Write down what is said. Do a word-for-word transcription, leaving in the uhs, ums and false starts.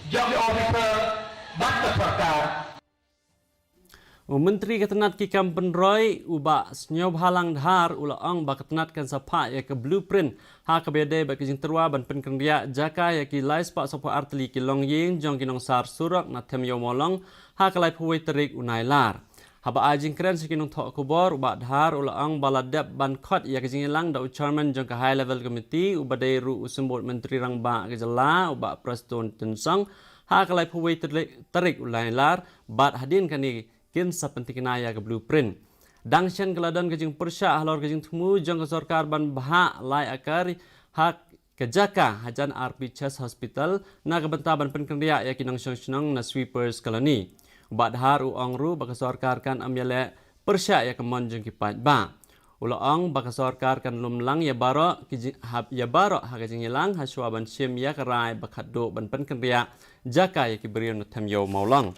jong ki officer bad ka sorkar. U Myntri ka tnat ki kam pynroi, u Bah Sniawbhalang Dhar, u la ong ba ka tnat kan sa phah ïa ka blueprint ha kaba ïadei bad ka jingtyrwa ban pynkynriah jaka ïa ki lai spah sawphew ar tylli ki longïing jong ki nongsar surok na Them Ïew Mawlong ha ka laiphew wei tarik u Nailar. Haba ai jingkren sha ki nongthoh khubor, u Bah Dhar u la ong ba la dep ban khot ïa ka jingïalang da u chairman jong ka High Level Committee, uba dei ruh u Symbud Myntri Rangbah ka jylla, u Bah Prestone Tynsong, ha ka laiphew wei tarik u Nailar, bad hadien kane kin sa pyntikna ïa ka blueprint. Dang shen ka la don ka jingpyrshah halor ka jingthmu jong ka sorkar ban bhah lai akar ha ka jaka hajan R P Chest Hospital na ka bynta ban pynkynriah ïa ki nongshong shnong na Sweepers Colony. U Bah Dhar u ong ruh ba ka sorkar kan ym ïaleh pyrshah ïa ka mon jong ki paidbah. U la ong ba ka sorkar kan lum lang ïa baroh ki jing, ha, ïa baroh ha ka jingïalang hashwa ban shim ïa ka rai ba khatduh ban pynkynriah jaka ïa ki briew na Them Ïew Mawlong.